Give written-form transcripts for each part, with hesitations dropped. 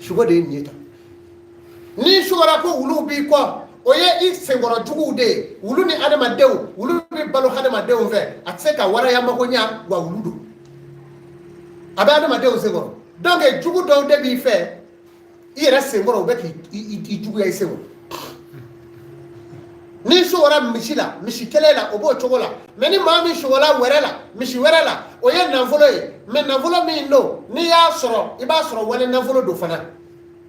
Sugo de ye nin ye tan. N'i sugora ko wulu b'i kɔ, o ye i senkɔrɔ juguw de ye. Wulu ni adamadenw, wulu bɛ balo adamadenw fɛ, a tɛ se ka waraya mago ɲa wa. Wulu don, a bɛ adamadenw senkɔrɔ. Donc jugu dɔw de b'i fɛ i yɛrɛ senkɔrɔ, u bɛ k'i juguya i senkɔrɔ. N'i sugora misi la, misi kelen la, o b'o cogo la. Mais ni maa min sugola wɛrɛ la, misi wɛrɛ la, o ye nafolo ye. Mais nafolo min don, n'i y'a sɔrɔ, i b'a sɔrɔ wale nafolo don fana.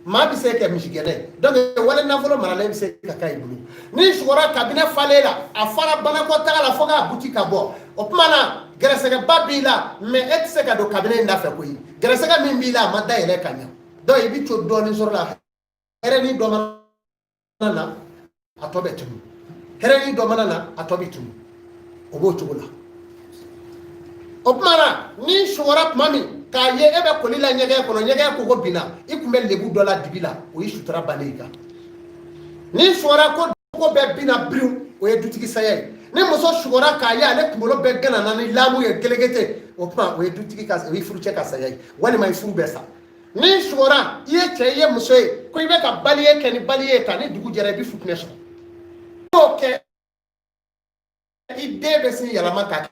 Maa bɛ se kɛ misigɛnɛ ye. Donc wale nafolo maralen bɛ se ka kɛ i bolo. N'i sugora kabinɛ falen la, a fara banakɔtaga la fo k'a buti ka bɔ, o tuma na gɛrɛsɛgɛba b'i la. Mais e tɛ se ka don kabinɛ in da fɛ koyi. Gɛrɛsɛgɛ min b'i la, a ma dayɛlɛ ka ɲɛ. Donc i bɛ to dɔɔnin sɔrɔ la, hɛrɛ ni dɔ mana na, a tɔ bɛ tunu. Hɛrɛ ni dɔ mana na, a tɔ bɛ tunu. O b'o cogo la. O tuma na, n'i sugora tuma min k'a ye e bɛ koli la ɲɛgɛn kɔnɔ, ɲɛgɛn kogo binna, i tun bɛ lebu dɔ la dibi la, o ye sutura bannen i kan. N'i sugora ko ko bɛɛ binna biriw, o ye dutigi saya ye. Ni muso sugora k'a ye ale kunkolo bɛɛ gana ni lamu ye gelegete, o tuma o ye dutigi ka, o ye furucɛ ka saya ye, walima i furu bɛɛ sa. N'i sugora, i ye cɛ, i ye muso ye, ko i bɛ ka baliye kɛ ni baliye ta, ni dugu jɛra, i bɛ futinɛ sɔrɔ. I b'o kɛ, i den bɛ sin yɛlɛma ka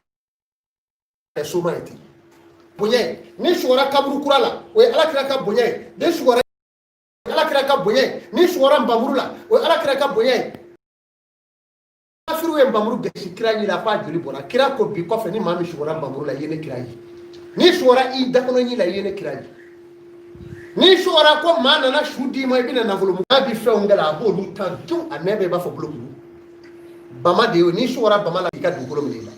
kɛ soma ye ten. Bonya ye, ni sugora kaburu kura la, o ye Alakira ka bonya ye. Ni sugora, Alakira ka bonya ye. Ni sugora nbamuru la, o ye Alakira ka bonya ye. Kafiriw ye nbamuru gasi kira ɲɛ la f'a joli bɔra. Kira ko bi kɔfɛ, ni maa min sugora nbamuru la, i ye ne kira ye. Ni sugora i dakɔnɔ ɲi la, i ye ne kira ye. Ni sugora ko maa nana su d'i ma, i bɛna nafolo maa bi fɛnw kɛ la, a b'olu tan dun, a nɛ bɛ i b'a fɔ bolokuru bama de ye. Ni sugora bama la, i ka dugukolo minɛ i la.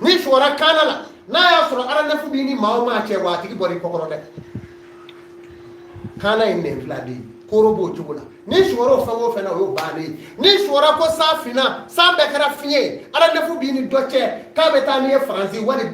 Ni sugora kaana la, n'a y'a sɔrɔ aranɛfu b'i ni maa o maa cɛ, wa a tigi bɔra i kɔkɔrɔ dɛ. Kaana ye nɛn fila de ye, koro b'o cogo la. Ni sugora o fɛn o fɛn na, o y'o bannen ye. Ni sugora ko san finna, san bɛɛ kɛra fiɲɛ ye, aranɛfu b'i ni dɔ cɛ k'a bɛ taa n'i ye Faransi wali.